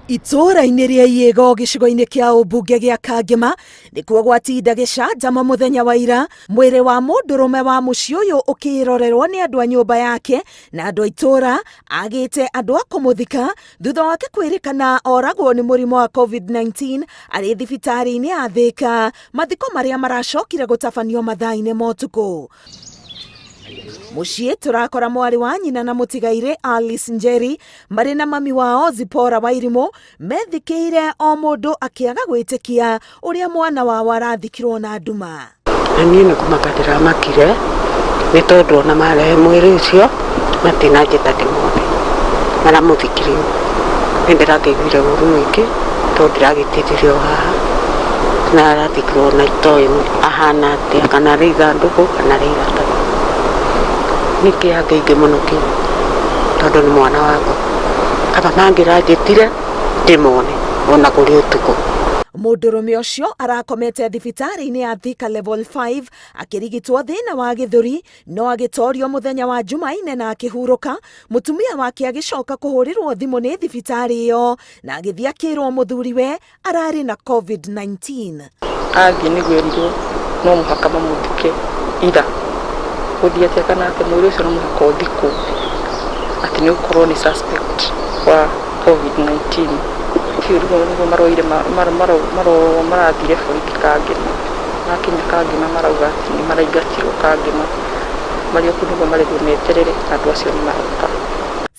Itũũra-inĩ rĩa Iyego gĩcigo-inĩ kĩa ũmbunge gĩa Kangema nĩkuo gwatinda gĩcanjama mũthenya wa ira, mwĩrĩ wa mũndũrũme wa mũciĩ ũyũ ũkĩrorerwo nĩ andũ a nyũmba yake na andũ a itũũra agĩte andũ a kũmũthika thutha wake kwĩrĩkana oragwo nĩ mũrimũ wa COVID-19 arĩ thibitarĩ-inĩ ya Thĩka, mathiko marĩa maracokire gũtabanio mathaa-inĩ ma ũtukũ. Mũciĩ tũrakora mwarĩ wa nyina na mũtigairĩ Alice Njeri marĩ na mami wao Zipporah Wairimũ methikĩire o mũndũ akĩaga gwĩtĩkia ũrĩa mwana wao arathikirwo na nduma. Na niĩ nĩ kũmaka ndĩramakire nĩ tondũ ona marehe mwĩrĩ ũcio matinanjĩta ndĩmone, maramũthikire ũguo. Nĩ ndĩrakĩiguire ũru mũingĩ tondũ ndĩragĩtindirio haha na arathikirwo na itoĩ ahana atĩa, kana arĩ ithandũkũ kana arĩ iratathi. Nĩ kĩeha kĩingĩ mũno kĩu tondũ nĩ mwana wakwa. Kaba mangĩranjĩtire ndĩmone ona kũrĩ ũtukũ. Mũndũrũme ũcio arakomete thibitarĩ-inĩ ya Thika Level 5 akĩrigitwo thĩna wa gĩthũri no agĩtorio mũthenya wa Jumaine na akĩhurũka, mũtumia wake agĩcoka kũhũrĩrwo thimũ nĩ thibitarĩ ĩyo na agĩthiĩ akĩrwo mũthuriwe ararĩ na COVID-19. Athiĩ nĩguo erirwo no mũhaka mamũthike ira. Gũthiĩ atĩa kana atĩa mwĩrĩ ũcio no mũhaka ũthikwo atĩ nĩ ũgũkorwo nĩ suspect wa COVID-19. Kĩu rĩu nĩguo maroire marathire borithi Kangema. Makinya Kangema marauga atĩ nĩ maraingatirwo Kangema. Marĩ o kũu nĩguo marerirwo meterere andũ acio nĩ maroka.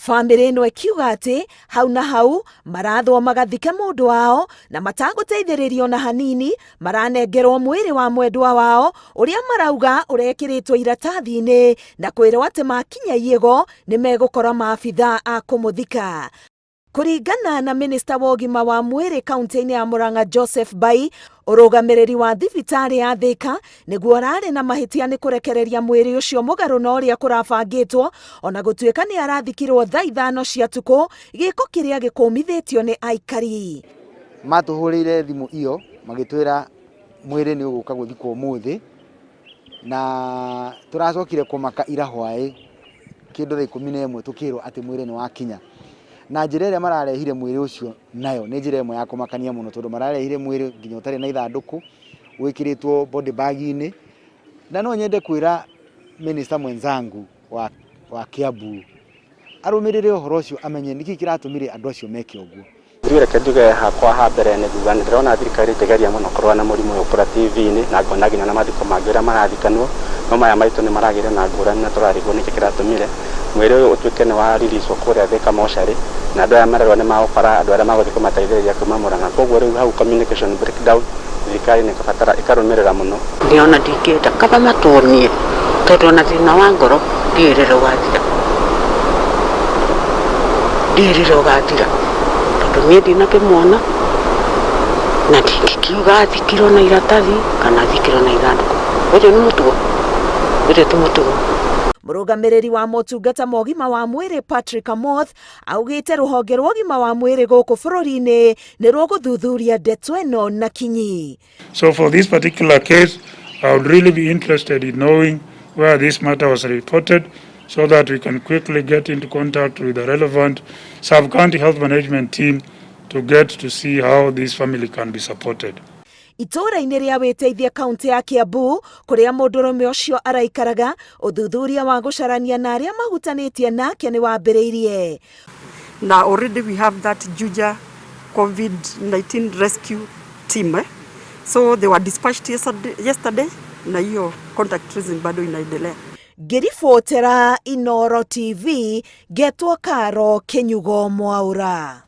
Bamĩrĩ ĩno ĩkiuga atĩ hau na hau marathwo magathike mũndũ wao na matagũteithĩrĩrio na hanini maranengerwo mwĩrĩ wa mwendwa wao ũrĩa marauga ũrekĩrĩtwo iratathi-inĩ na kwĩrwo atĩ makinya Iyego nĩ megũkora maabitha a kũmũthika. Kũringana na minista wa ũgima wa mwĩrĩ kaunti-inĩ ya Murang'a Joseph Bai, ũrũgamĩrĩri wa thibitarĩ ya Thika nĩguo ũrarĩ na mahĩtia nĩ kũrekereria mwĩrĩ ũcio mũgarũ na ũrĩa kũrabangĩtwo ona gũtuĩka nĩ arathikirwo thaa 5 cia tukũ, gĩko kĩrĩa gĩkũmithĩtio nĩ aikari. Matũhũrĩire thimũ iyo magĩtwĩra mwĩrĩ nĩ ũgũka gũthikwo ũmũthĩ, na tũracokire kũmaka ira hwaĩ kĩndũ thaa 11 tũkĩrwo atĩ mwĩrĩ nĩ wakinya. Na njĩra ĩrĩa mararehire mwĩrĩ ũcio nayo nĩ njĩra ĩmwe ya kũmakania mũno, tondũ mararehire mwĩrĩ nginya ũtarĩ na ithandũkũ, wĩkĩrĩtwo body bag-inĩ. Na no nyende kwĩra minister mwenzangu wa Kiambu arũmĩrĩre ũhoro ũcio, amenye nĩkĩ kĩratũmire andũ acio meke ũguo. Ithuĩ reke njuge hakwa ha mbere nĩ nguga nĩ ndĩrona thirikari ĩkĩgeria mũno kũrũa na mũrimũ ũyũ kũrĩa TV-inĩ na ngona nginya na mathiko mangĩ ũrĩa marathikanwo, no maya maitũ nĩ maragĩire na ngũrani na tũrarigwo nĩkĩ kĩratũmire mwĩrĩ ũyũ ũtuĩke nĩ wa release kũrĩa Thika mortuary na andũ aya marerwo nĩ magũkora andũ arĩa magũthiĩ kũmateithĩrĩria kuma Murang'a. Koguo rĩu hau communication breakdown thirikari nĩ ĩkũbatara ĩkarũmĩrĩra mũno. Niĩ ona ndingĩenda kaba matuonie tondũ ona thĩna wa ngoro ndiũĩ rĩrĩa ũgathira, ndiũĩ rĩrĩa ũgathira tondũ niĩ ndinakĩmuona na ndingĩkiuga athikirwo na iratathi kana athikirwo na ithandũkũ. Ũcio nĩ mũtugo? Ũcio ti mũtugo. Mũrũgamĩrĩri wa motungata ma ũgima wa mwĩrĩ Patrick Amoth augĩte rũhonge rwa ũgima wa mwĩrĩ gũkũ bũrũri-inĩ nĩ rũgũthuthuria ndeto ĩno na kinyi. So for this particular case, I would really be interested in knowing where this matter was reported so that we can quickly get into contact with the relevant sub-county health management team to get to see how this family can be supported. Itũũra-inĩ rĩa Wĩteithie kaunti ya Kiambu kũrĩa mũndũrũme ũcio araikaraga, ũthuthuria wa gũcarania na arĩa mahutanĩtie nake nĩ wambĩrĩirie. Na already we have that Juja COVID-19 rescue team, eh? So they were dispatched yesterday na hiyo contact tracing bado inaendelea. Ngĩribotera Inooro TV, ngetwo Karo Kĩnyugo Mwaura.